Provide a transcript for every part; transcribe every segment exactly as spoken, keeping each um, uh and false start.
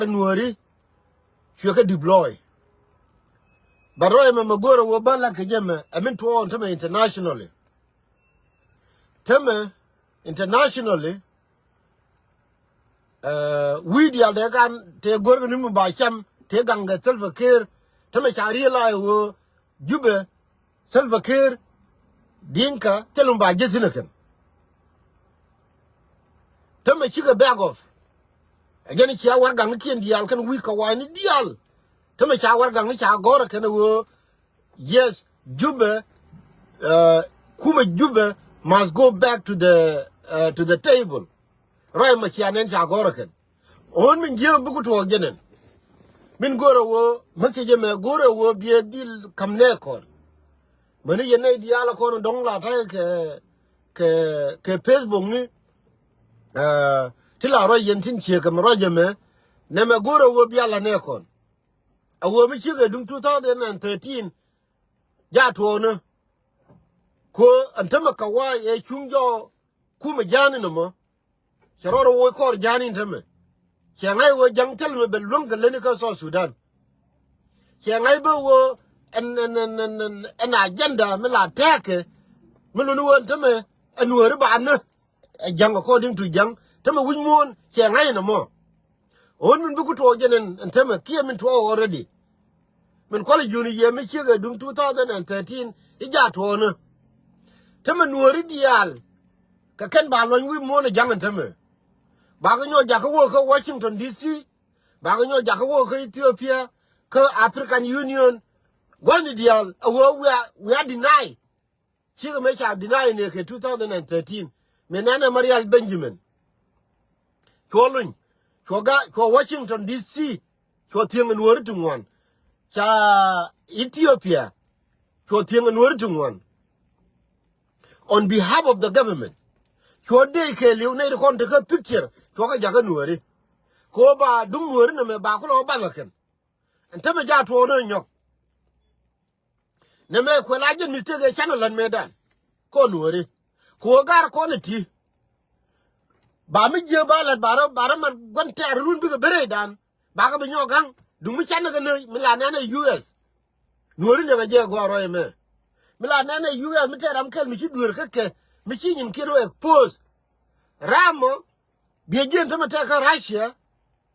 Nuääri cuɛ kɛ deploy. But rɔy mɛ mɛ go̱o̱rɛ wä bä la kɛ jɛ mɛ ɛ min tuɔɔn tämɛ internationally. Tämɛ internationally, wi̱i̱ diaal tëë kan tëë go̱o̱rkɛ ni mi ba cam tëë gaŋkɛ Salva Kiir. Tämɛ ca realize wä Jubɛ Salva Kiir Dinka thil mi ba ji̱ thi̱n ɛ kɛn. Tämɛ cikɛ back off. Ɛ jɛn cia warɛgaknikiɛn diaal kɛn wi̱i̱ kɛ wa̱a̱ni diaal. Tämɛ ca warɛgakni ca gɔ̱r ɛ kɛn ɛ ɣöö yes, Jubɛ, kumɛ Jubɛ must go back to the, to the table. Rɔy mɛ cia nɛn ca gɔ̱r ɛ kɛn. Ɣän min jiääk buk tuɔɔk jɛ nɛn. Min go̱o̱rɛ ɣöö message ɛmɛ go̱o̱rɛ ɣöö biɛ dhil ka̱m nɛɛkɔn. Mäni yɛn nɛy diaal ɛ kɔn dɔ̱ŋ la ta̱yɛ kɛ, kɛ, kɛ Facebook ni. Ti la ruac yɛn tin ciek kɛ mi ruac ɛmɛ. Nɛmɛ go̱o̱rɛ ɣöö bia la nɛɛkɔn. A ɣöö mi ciek ɛ duŋ two thousand and thirteen. Jaa tuɔɔnä. Kɛ ɣöö ɛn tämɛ kɛ wa̱a̱ ɛ cuŋ jɔɔ kumɛ ja̱a̱ni nɔmɔ. Cɛ rɔɔdɛ woc kɔɔr ja̱a̱ni tämɛ. Cɛ ŋa̱c ɣöö ja̱ŋ thil mi bɛ luäŋ kɛ lätni kä South Sudan. Cɛ ŋa̱c bä ɣöö ɛn, ɛn, ɛn agenda mi la tɛ̈kɛ. Mi luni ɣöö ɛn tämɛ ɛ Nuääri banä. Ɛ ja̱ŋ according to ja̱ŋ tämɛ wi̱c muɔ̱ɔ̱n cɛ ŋa̱c nɔmɔ. Ɣän min buk tuɔɔk jɛ nɛn ɛn tämɛ kiɛ min tuɔɔk already. Min kualɛ jiöni yɛ mi ciek ɛ duŋ two thousand and thirteen i̱ jaa tuɔɔnä. Tämɛ Nuääri diaal kɛ kɛn ba luɔ̱ny wi̱i̱ muɔ̱ɔ̱n ɛ ja̱ŋ ɛn tämɛ. Bakɛ nyɔk jakä wä kä Washington D C. Bakɛ nyɔk jakä wä kä Ethiopia, kä African Union. Gua̱ni diaal ɛ ɣöö we are, we are deny. Cikɛ mëë ca deny ni kɛ two thousand and thirteen. Mëë nɛnɛ Marial Benjamin. Cuɔ luny. Cuɔ ga, cuɔ Washington D C. Cuɔ thiäŋ in Nuääri ti ŋuan. Ca Ethiopia. Cuɔ thiäŋ in Nuääri ti ŋuan. On behalf of the government. Cuɔ dee kɛɛliw nɛy ti kɔn tekä picture. Cuɔ kɛ jakä Nuääri. Kɛ ɣöö ba duŋ Nuääri nɛmɛ ba kulɛ wä bath kɛ kɛn. Ɛn tämɛ jaa tuɔɔnä nyɔk. Nɛmɛ kuɛ la jɛn mistake ɛ canɛ la̱t mëëdan. Kɔn Nuääri. Kɛ ɣöö gar kɔn ɛ ti. Ba mi jiääk ba la̱t ba rɔ, ba rɔ man gua̱n tɛ̈r run bikɛ ben rɛydan. Bakɛ bi nyɔk ga̱ŋ. Duŋ mi canɛ kɛ nööc mi la nɛn ɛ U S. Nuääri liɛŋɛ jɛ gɔaa rɔy ɛmɛ. Mi la nɛn ɛ U S mi tɛ̈r ram kɛl mi ci dueer kä kɛ. Mi ci nyinkiɛn wä expose. Ram mɔ. Biɛ jiɛn tämɛ tɛk kä Russia.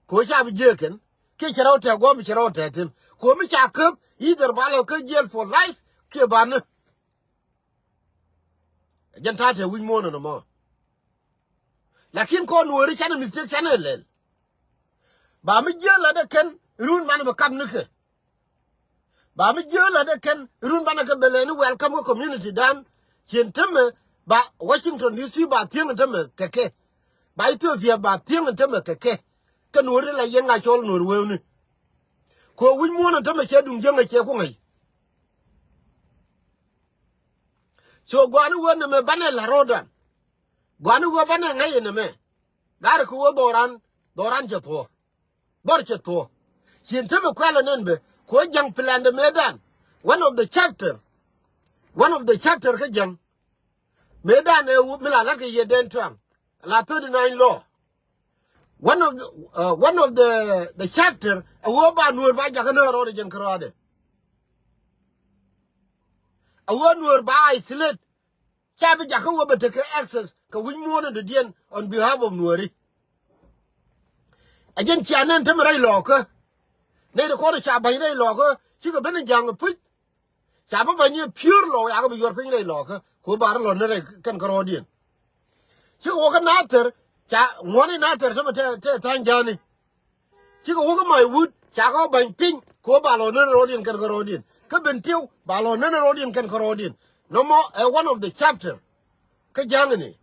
Kɛ ɣöö ca bi jiääk kɛn kiɛ cɛ rɛw tɛk guɔ̱m cɛ rɛw tɛk thi̱n. Kɛ ɣöö mi ca käp either ba lɔ kä jail for life kiɛ banä. Jɛn ta̱a̱ tɛk wi̱c muɔ̱ɔ̱n ɛn ɛmɔ. Lakin kɔn Nuääri canɛ mistake canɛ lɛl. Ba mi jiääk la̱tdɛ kɛn run banɛ bi kap nikɛ. Ba mi jiääk la̱tdɛ kɛn run banɛ kɛ bɛ lɛni welcome kä community dan. Cien tämɛ ba Washington D C ba thiäŋ tämɛ kɛ kɛ. Ba Ethiopia ba thiäŋ tämɛ kɛ kɛ. Kɛ Nuääri la yɛn ŋa cɔl Nuäär wewni. Kɛ ɣöö wi̱c muɔ̱ɔ̱n tämɛ cɛ duŋ jiäŋ ɛ cɛ ku ŋäc. So gua̱a̱ni wee nɛmɛ banɛ la̱t ro̱o̱dan. Gua̱a̱ni wee banɛ ŋäc ɛ nɛmɛ. Ga̱rɛ kɛ wee dhɔran, dhɔran cɛ thuɔ̱ɔ̱. Dhɔr cɛ thuɔ̱ɔ̱. Cien tämɛ kuɛl ɛ nɛn bɛ kɛ ɣöö ja̱ŋ plan dɛ mëëdan. One of the chapter. One of the chapter kä ja̱ŋ. Mëëdan ɛ mi la la̱t kɛ yɛ dɛn tuaŋ. La thirty nine law. One of the, uh, one of the, the chapter ɛ ɣöö ba Nuäär ba jakä nä rɔɔdɛ jɛn kärɔaadɛ. Ɛ ɣöö Nuäär ba isolate. Ca bi jakä wä bɛ tekɛ access kɛ wi̱c muɔ̱ɔ̱n in dɔ̱diɛn on behalf of Nuääri. Ɛ jɛn cia nɛn tämɛ rɛy lɔɔkä. Nɛy ti kɔn ca ba̱ny rɛy lɔɔkä cikɛ ben in ja̱ŋ puc. Ca bi ba̱ny i̱ pure lɔɔk yakä bi yuɔr piny rɛy lɔɔkä. Ku bar lɔ ni rɛy kɛn kärɔɔdiɛn. Cikɛ wä kä Nathɛr ca ŋuɔ̱ni Nathɛr tämɛ tɛ tɛ tha̱a̱ny ja̱a̱ni. Cikɛ wä kä Maiwut ca kɛ wä ba̱ny piny kɛ wä ba lɔ nän rɔɔdiɛn kɛn kärɔɔdiɛn. Kä Bentiu ba lɔ nän rɔɔdiɛn kɛn kärɔɔdiɛn. Nɔmɔ ɛ one of the chapter kä ja̱a̱ŋ ini.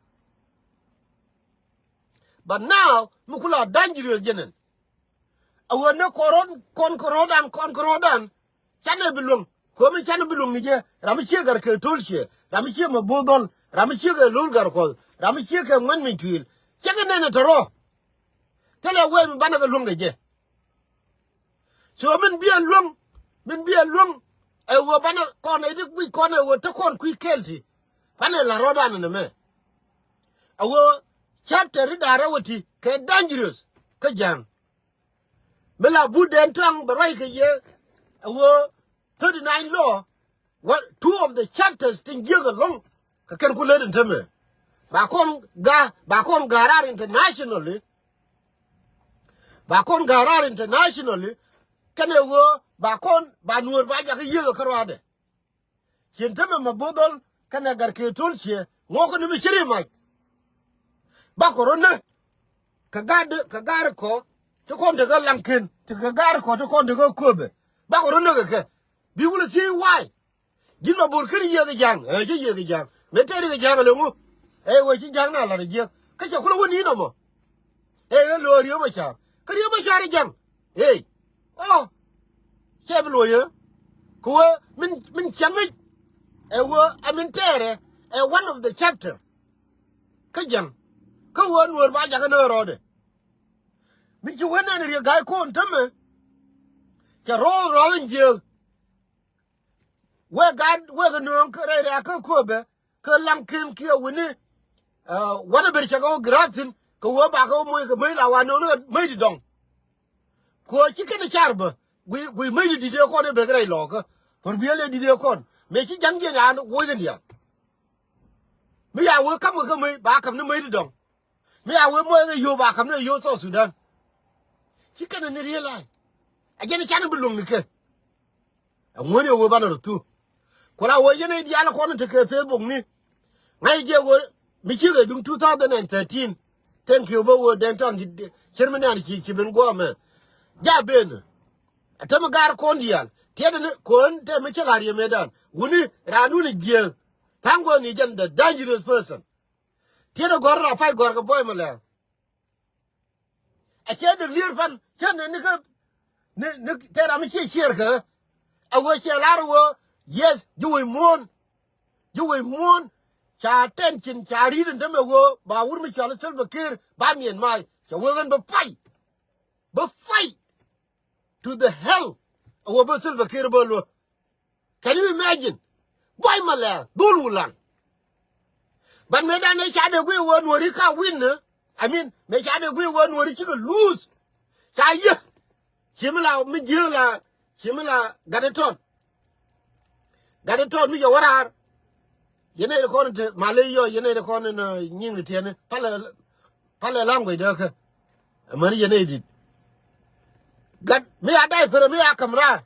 But now mi kula dangerous jɛnɛn. A ɣöö ni kɔn rɔɔd kɔn kärɔɔdan kɔn kärɔɔdan. Canɛ bi luäŋ. Kɛ ɣöö mi canɛ bi luäŋ ni jɛ ram mi ciek Gat Kek Tol ciɛ, ram mi ciek Mabor Dhɔl, ram mi ciek ɛ Lo̱l Gat Kuɔth, ram mi ciek ɛ Ŋuɛn Miny Tuil. Ciek ɛ nɛn ɛ tɔ̱rɔ̱. Thilɛ wee mi banɛ kɛ luäŋ kɛ jɛ. So min bi ɛ luäŋ, min bi ɛ luäŋ ɛ ɣöö banɛ kɔn ɛ ti guic kɔn ɛ ɣöö te kɔn kui̱ kɛɛl ti. Banɛ la̱t rɔɔdan ɛn ɛmɛ. Ɛ ɣöö chapter i̱ da̱a̱r ɛ wä ti kɛ dangerous kä ja̱a̱ŋ. Mi la but dɛn tɔ̱a̱ŋ bɛ ruac kɛ yɛ. Ɛ ɣöö thirty nine law, what, two of the chapters tin jiäk ɛlɔ̱ŋ kɛ kɛn ku lät in tämɛ. Ba kɔn ga, ba kɔn ga̱r raar internationally. Ba kɔn ga̱r raar internationally. Kɛn ɛ ɣöö ba kɔn, ba Nuɔ̱ɔ̱r ba jakä yiëk ɛ kä ruaadɛ. Cien tämɛ ma bo̱o̱th dhɔl kɛnɛ gat kɛ to̱l ciɛ ŋuɔ̱k ni mi ci ri mac. Bakɔ rɔ nä kɛ gat, kɛ gat kɔ ti kɔn tekɛ Laŋken, ti kɛ gat kɔ ti kɔn tekɛ Köpɛ. Bakɔ rɔ nä kɛ kɛ bi wulɛ thiec wa̱a̱. Ji̱n ma bo̱o̱r ken yiëë kɛ ja̱a̱ŋ, ɛ ci yiëë kɛ ja̱a̱ŋ. Mëë tëëri kɛ ja̱a̱ŋ alɛ ŋu. Ɛ wee ci ja̱a̱ŋ na la̱t ɛ jiäk kä cɛ kulɛ wä ni̱n ɔmɔ. Ɛ ɣän lo̱o̱ Riek Machar kä Riek Machar ɛ ja̱ŋ. Ey. Ɔ. Cɛ bi luɔ̱c ɛ kɛ wee min, min cäŋ i̱c. Ɛ wee ɛ min tɛɛrɛ ɛ one of the chapter. Kä ja̱ŋ kä wee Nuɔ̱ɔ̱r ba jakä nä rɔɔdɛ. Mi ci wee nɛn Riek Ga̱a̱c Ko̱o̱n tämɛ. Cɛ ro̱o̱l rɔ̱l in jiëë. Wek gat wek nööŋ kä rɛy rɛ̈ɛ̈k kä Köpɛ kä Laŋken kiɛ wi̱ni. Wanɛ ber cɛ kɛ wä gra̱a̱th thi̱n kɛ wee bakɛ wä moc kɛ mec la wa nööŋ ni mec ti dɔ̱ŋ. Kɛ wee ci kɛn car bä guiy, guiy mec ti di̱t ëë kɔn ëë bek rɛy lɔɔkä. Thor biël ëë di̱t ëë kɔn mëë ci ja̱ŋ jiɛn raan woc kɛn diaal. Mi ya wee ka̱m kɛ kä mec ba ka̱m ni mec ti dɔ̱ŋ. Mi a wee muɔc kɛ yio̱w ba ka̱m ni yio̱w South Sudan. Ci kɛn ni realize. A jɛn canɛ bi luŋ ni kɛ. A ŋuäni a wee banɛ rɔ thu. Ku la wee yɛn a diaal kɔn tekɛ Facebook ni. Ŋa̱c jɛ wee mi cikɛ duŋ two thousand and thirteen. Thank you bä wee dɛn tɔn ci, ci, cir mi nɛn ci, ci ben guɔmɛ. Ja ben. A te mi gar kɔn diaal tiɛt ni kɔn te mi ci la riɛmɛ dan. Wuni raan duni jiɛk. Thank God ni jɛn the dangerous person. Tiet ɛ gɔ̱r rɔ pay gɔ̱r kɛ buɔy mɛ lɛ. Ɛ cɛ dek lier pan cɛ ni ni kä ni, ni tɛ ram mi ciɛ ciɛɛr kɛ. Ɛ wee cɛ lar wee yes ji̱ wec muɔ̱ɔ̱n. Ji̱ wec muɔ̱ɔ̱n ca tension ca ri̱t in tämɛ wee ba wur mi cɔal Salva Kiir ba miɛn may cɛ wee ɣän bä pay. Bä pay. To the hell. A wä bä Salva Kiir bä luä. Can you imagine? Buay malɛ dhul wulan. But mëë dan ëë ca dee guiy wä Nuɔri ka win ni. I mean mëë ca dee guiy wä Nuɔri cikɛ lose. Ca yɛ. Ci mi la mi jiee la ci mi la gat itɔt. Gat itɔt mi jɛ wä raar. Yɛn ɛ kɔn te malɛ yɔ yɛn ɛ kɔn in nyiŋ ni tiɛni palɛ. Palɛ language dee kä. Amäni yɛn ɛ dit. Gat mi a dai perɛ mi a kam raar.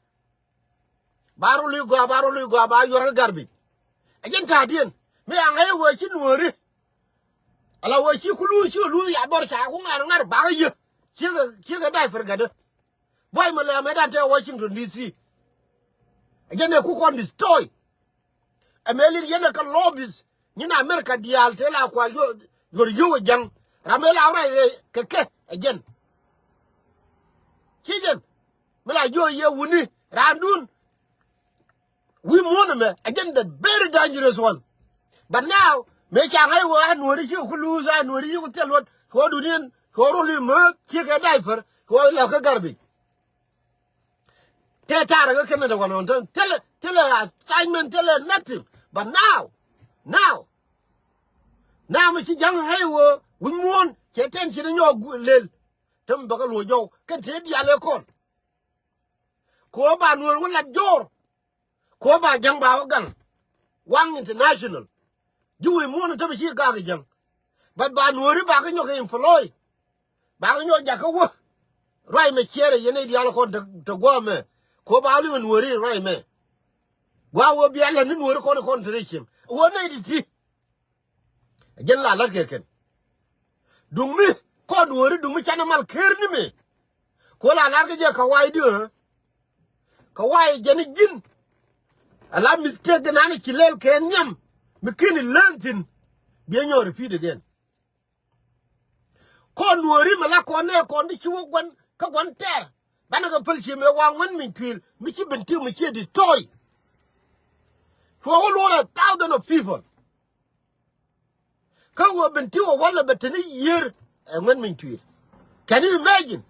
Ba rɔ lui gɔaa ba rɔ lui gɔaa ba yuɔr kä garbage. A jɛn ta̱a̱diɛn mi a ŋäc wee ci Nuɔri. Ala wee ci ku luur ci kɛ luur ya bɔr ca ku ŋar ŋar ba kä yɛ. Cikɛ cikɛ dai perɛ gatdä. Buay malɛ mɛ dan te Washington D C. A jɛn ɛ ku kɔn destroy. Ɛ mɛ lir yɛn ɛ kɛ lobbies nyin America diaal te la kua yuɔr yio̱w ɛ ja̱ŋ. Ram ɛ la rɛy kɛ kɛ ɛ jɛn. Ci jɛn mi la jiɔ yɛ wuni raandun. Wi̱i̱ muɔ̱ɔ̱n ɛmɛ ɛ jɛn the very dangerous one. But now mëë ca ŋäc wä a Nuɔri ci ku luus a Nuɔri ci ku thil wä kɛ wä duniɛn kɛ wä rol i̱ määth ci kɛ diaper kɛ wä lɛ kä garbage. Tëë ta̱a̱r ɛ kä Canada wanɔ tän thilɛ thilɛ assignment thilɛ nothing. But now now now mi ci ja̱ŋ ŋäc wä wi̱c muɔ̱ɔ̱n cɛ tɛn ci ni nyɔɔk lel. Täm bäkä luɔ̱c jɔw kɛn tëë diaal ëë kɔn. Kɛ ɣöö ba Nuɔr wä lat jo̱o̱r. Kɛ ɣöö ba ja̱ŋ ba wä gaŋ. Waŋ international. Ji̱ wec muɔ̱ɔ̱n in tämɛ ci gak kɛ ja̱ŋ. But ba Nuɔri ba kä nyɔk kɛ employ. Ba kä nyɔk jakä wä. Ruac mɛ ciɛɛrɛ yɛn nɛy diaal kɔn te gua̱a̱mɛ. Kɛ ɣöö ba wä liŋ ɛ Nuɔri ruac mɛ. Gua̱a̱ wä bia lät ni Nuɔri kɔn kɔn te rɛy cieŋ ɣöö nɛy ti ti. Ɛ jɛn la la̱t kɛ kɛn. Duŋ mi kɔn Nuɔri duŋ mi canɛ mal ker ni mi. Kɛ ɣöö la la̱t kɛ jɛ kɛ wa̱i̱ di̱ ɣä. Kɛ wa̱i̱ jɛn i̱ ji̱n. Ala mistake kɛ nan i̱ ci lɛl kɛ nhiam mi kin i̱ lään thi̱n. Biɛ nyɔɔr i̱ pi̱i̱t again. Kɔn Nuɔri mɛ la kɔn nɛ kɔn ti ci wä gua̱n kä gua̱n tɛɛr. Banɛ kɛ päl ci mɛ waŋ ŋuän min cuil mi ci ben ti mi ci destroy. Cuɔ wä luɔr a thousand of people. Kä wä ben ti wä walɛ bɛ te ni yiër ɛ ŋuän min cuil. Can you imagine?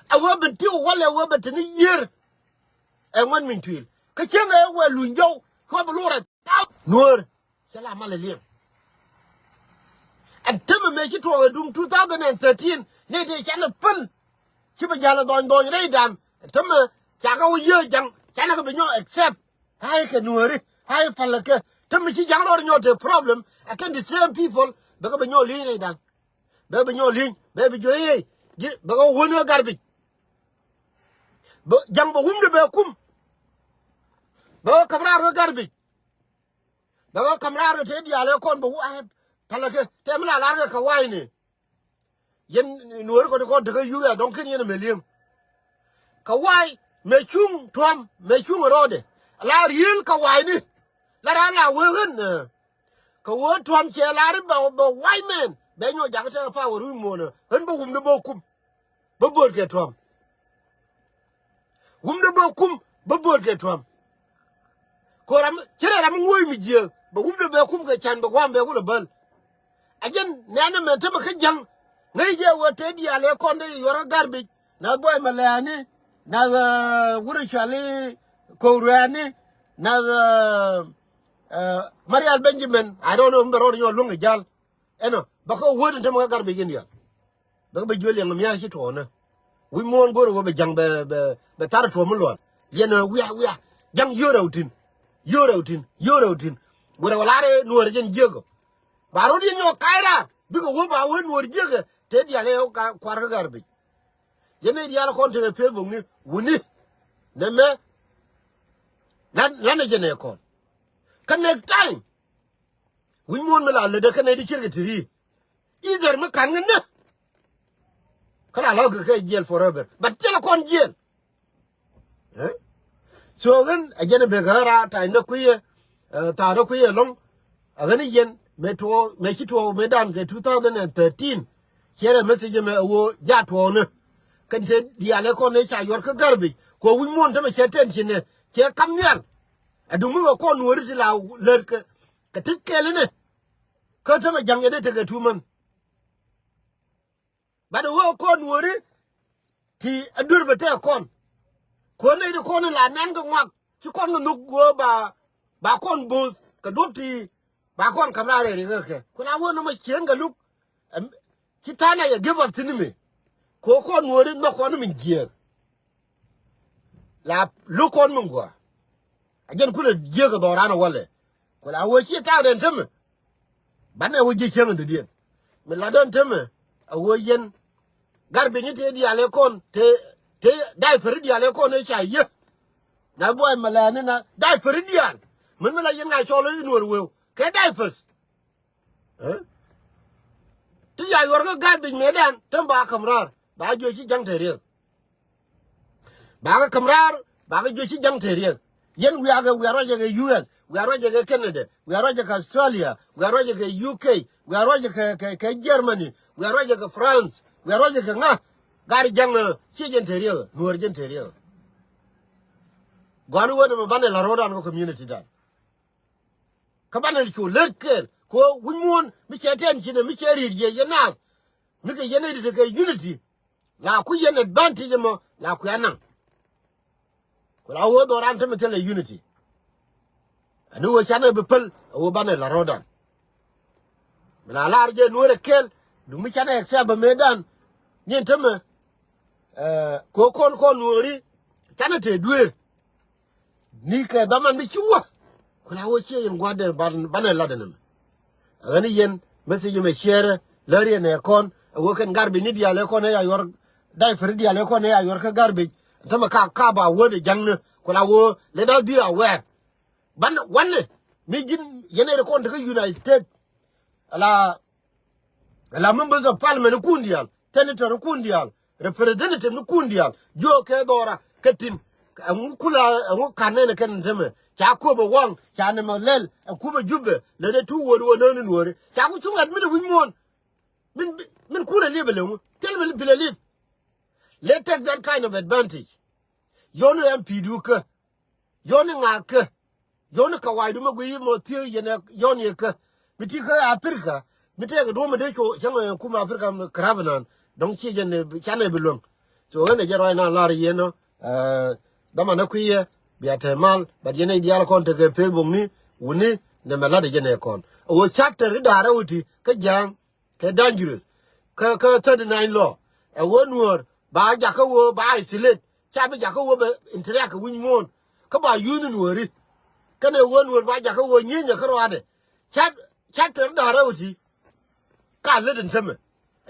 Ɛ wä ben ti wä walɛ wä bɛ te ni yiër ɛ ŋuän min cuil. Kä cieŋ ɛ wä luny jɔw cuɔ bi luɔr a thousand Nuɔr. Cɛ la mal ɛ liɛŋ. Ɛn tämɛ mëë ci tuɔɔk ɛ duŋ two thousand and thirteen ni dee canɛ päl. Ci bi jäl ɛ dhɔny dhɔny rɛydan. Tämɛ ca kɛ wä yiëë jaŋ, canɛ kɛ bi nyɔ accept. Ay kɛ nuääri, ay palä kɛ. Tämɛ ci jaŋ rɔɔd nyɔ te problem. Ɛ kɛn the same people bɛ kɛ bi nyɔ li̱i̱ny rɛydan. Bɛ bi nyɔ li̱i̱ny, bɛ bi juɔc i̱ ji̱ bɛ kɛ wä wun ɛ garbage. Bɛ jaŋ bɛ wumdɛ bɛ kum. Bɛ kɛ ka̱m raar wä garbage. Bɛ kɛ ka̱m raar wä te diaal ɛ kɔn bɛ wä ay palä kɛ. Tɛm la lar kɛ kɛ wa̱a̱cni. Yɛn nuɔ̱ɔ̱ri kɔn kɔn tekɛ yuk ya dɔ̱ŋ ken yɛn mɛ li̱em. Kɛ wa̱a̱y mɛ cuŋ tuɔ̱m mɛ cuŋ rɔɔdɛ. La riel kɛ wa̱a̱yni. La raa la wee ɣän. Kɛ wee tuɔ̱m cɛ la ri bɛ bɛ wa̱a̱y mɛn bɛ nyɔ jakä tekɛ power wi̱i̱ muɔ̱ɔ̱nä ɣän bä wumdä bä kum. Bä bo̱o̱t kɛ tuɔ̱m. Wumdä bä kum bä bo̱o̱t kɛ tuɔ̱m. Ko ram ci rɛ ram ŋuɔ̱c mi jiääk bɛ wumdä bɛ kum kɛ can bɛ gua̱a̱m bɛ kulɛ bäl. A jɛn nɛɛnɛ mɛn tämɛ kä jäŋ ŋäc jɛ wä te diaal ɛ kɔn dee yuɔr kä garbage. Nath buay mɛ lɛɛni nath wurɛ cuali ko̱w ruɛɛni nath Marial Benjamin. I don't know mi bɛ rɔɔd nyɔ luäŋ kɛ jal. Ɛnɔ bä kä wä ni tämɛ kä garbage in diaal. Bɛ kɛ bɛ juël yɛŋ mia̱a̱c ci tuɔɔnä. Wi̱c muɔ̱ɔ̱n go̱o̱rä wä bɛ ja̱ŋ bɛ bɛ bɛ thar tuɔɔm mi luɔl. Yɛn ɛ wiak wiak ja̱ŋ yio̱o̱rɛ wä ti̱n. Yio̱o̱rɛ wä ti̱n yio̱o̱rɛ wä ti̱n. Wurɛ wä lar ɛ nuɔɔr jɛn jiäkä. Ba rot yɛn nyɔk ka̱c raar bikɛ wä ba wä nuɔɔr jiäkä te diaal ɛ kuar kä garbage. Yɛn ɛ diaal kɔn tekɛ Facebook ni wuni. Nɛmɛ lan lan ɛ jɛn ɛ kɔn. Kä next time wi̱c muɔ̱ɔ̱n mi la lätdä kä nɛy ti ciɛrkɛ ti ri̱i̱. Either mi ka̱n ŋä nä kä la lɔ̱k kɛ kɛ jiɛl forever but thilɛ kɔn jiɛl. So ɣän a jɛn a bek ɣä raar ta̱a̱ inä kui̱ ɛ ta̱a̱ inä kui̱ ɛ lɔ̱ŋ. A ɣän i̱ yɛn mëë tuɔɔk mëë ci tuɔɔk mëë dan kɛ two thousand and thirteen. Ciɛrɛ message mɛ a ɣöö jaat tuɔɔk ni kɛn te diaal ɛ kɔn ëë ca yuɔr kä garbage kɛ wi̱c muɔ̱ɔ̱n tämɛ cɛ tɛn ci nɛ cɛ kam nhial. A duŋ mi kɛ kɔn nuɔ̱ɔ̱ri ti la lät kɛ kɛ ti kɛl inɛ. Kä tämɛ ja̱ŋ yɛ dee tekɛ two month. Bat ɛ ɣöö kɔn nuɔ̱ɔ̱ri ti a duer bɛ tɛk kɔn. Kuäär nɛy ti kɔn in la nɛn kɛ ŋuak ci kɔn kɛ nhök ɣöö ba ba kɔn bo̱o̱th kɛ duɔ̱p ti ba kɔn ka̱m raar rɛy rikä kɛ ku la wä nɔmɔ cieen kɛ luk. Ci tha̱a̱n a yɛ give up thi̱n mi. Ku kɔn nuɔ̱ɔ̱ri nhɔk kɔn min jiääk. La lo̱k kɔn min gua̱a̱. A jɛn kulɛ jiäk kɛ dhɔran a walɛ. Ku la wee ciɛ ta̱a̱ den tämɛ. Banɛ wee jiɛ cieŋ in dɔ̱diɛn. Mi la den tämɛ a wee yɛn. Garbage ni tëë diaal ɛ kɔn tëë tëë diaper diaal ɛ kɔn ëë ca yieth. Na buay mɛ lɛɛni na diaper diaal. Min mi la yɛn ŋa̱c cɔl i̱ nuɔr wee kɛ diapers. Ti ya yuɔr kä garbage mëëdan täm ba käm raar ba jiö ci ja̱ŋ te riek. Ba kä käm raar ba kä jiö ci ja̱ŋ te riek. Yɛn wiakɛ wiak ruacɛ kɛ U S wiak ruacɛ kɛ Canada wiak ruacɛ kɛ Australia wiak ruacɛ kɛ U K wiak ruacɛ kɛ kɛ kɛ Germany wiak ruacɛ kɛ France wiak ruacɛ kɛ ŋa. Gari ja̱ŋ ci jɛn te riek nuɔr jɛn te riek. Gɔani wen mɛ banɛ la ro̱o̱dan kɛ community dan. Kä banɛ cu lät kɛɛl kɛ wi̱c muɔ̱ɔ̱n mi cɛ tɛn cinɛ mi cɛ ri̱i̱t yɛ yɛ naath. Mi kɛ yɛn ɛ ri tekɛ unity. La ku yɛn advantage ɛmɔ la ku yɛ naŋ. Ku la ɣöö dhɔran te mi thilɛ unity. Ani ɣöö canɛ bi päl a ɣöö banɛ la ro̱o̱dan. Mi la lar jɛ nuɔ̱ɔ̱rɛ kɛɛl dumi canɛ accept bä mëëdan. Niɛn te mi kɛ kɔn kɔn nuɔ̱ɔ̱ri canɛ te dueer. Ni kɛ dhaman mi ci wä. Ku la wä ciɛ yɛn gua̱dɛ banɛ lat ɛn ɛmɛ. Ɣän i̱ yɛn message mɛ ciɛɛrɛ lär yɛn ɛ kɔn ɛ wä kɛn garbage ni diaal ɛ kɔn ɛ ya yuɔr. Diaper diaal ɛ kɔn ɛ ya yuɔr kä garbage. Tämɛ ka ka ba wä de ja̱ŋni ku la wä let us be aware. Ban wanɛ mi ji̱n yɛn ɛ kɔn te kä United States. Ala Ala members of parliament ni kun diaal, senator ni kun diaal, representative ni kun diaal jiök kɛ dhɔra kä tin. Ɛŋu kula ɛŋu kan nɛn kɛn temɛ ca köpɛ waŋ ca nɛmɛ lɛl ɛ kupɛ jupɛ lɛ dee tu wööd wä nööni nuɔɔri ca ku thuŋ admit wi̱c muɔ̱ɔ̱n. Min min kulɛ liep ɛ lɛ ŋu thil mi bilɛ liep. Let take that kind of advantage. Yɔn MP du kä. Yɔn i̱ ŋa̱a̱k kä yɔn i̱ kawaydu mi gui i̱ mɔ thiee yɛn ɛ yɔn i̱ kä mi ti kä Africa mi tɛɛk duɔ̱m mi dee co cäŋ ɛ kum Africa mi kärap inan dɔ̱ŋ ci jɛn canɛ bi luäŋ. So ɣän ɛ jɛ ruac na lar yɛn ɔ. Dhaman ɛ kui̱ yɛ bia te mal but yɛn ɛ diaal kɔn tekɛ Facebook ni wuni nɛ mɛ lat ɛ jɛn ɛ kɔn ɛ wä chapter i̱ da̱a̱r ɛ wä ti kä ja̱a̱ŋ. Kɛ dangerous kä kä thirty nine law ɛ wä nuɔ̱ɔ̱r. Ba jakä ɣöö ba isolate. Ca bi jakä ɣöö bɛ interact kɛ wi̱ny muɔ̱ɔ̱n. Kä ba yuuth ni nuääri. Kɛnɛ ɣöö nuäär ba jakä ɣöö nyieny ɛ kä ruaadɛ. Ca, ca tɛr da̱rä wä ti. Ka lät in tämɛ.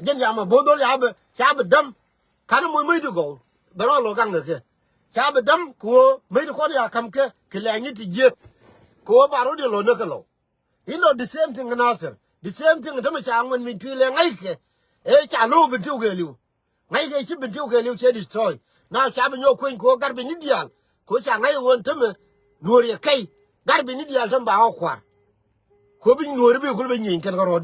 Jɛn yamɛ bo̱o̱th dhɔl ya bɛ, ca bi däm. Kanɛ moc mäcdi gɔw. Bɛ rɔ lo̱ gaŋ kɛ kɛ. Ca bi däm kɛ ɣöö mäcdi kɔn ya ka̱m kɛ, kɛ lɛɛcni ti jiɛ. Kɛ ɣöö ba rɔ̱diɛn lo̱ näk kɛ lɔw. Inɔ the same thing Nasir. The same thing tämɛ ca ŋuɛn min cuil ɛ ŋa̱ckɛ. Ëë ca lo̱w Bentiu kɛɛliw. Ŋa̱ckɛ ci Bentiu kɛɛliw cɛ destroy. Na ca bi nyɔk kueny kɛ ɣöö garbage ni diaal. Kɛ ɣöö ca ŋa̱c ɣöö tämɛ nuɔ̱ɔ̱r yɛ kɛy. Garbage ni diaal tämɛ ba ɣɔ̱ kua̱r. Kɛ ɣöö bi nuɔ̱ɔ̱r bi kul bɛ nyieny kɛn kärɔ̱.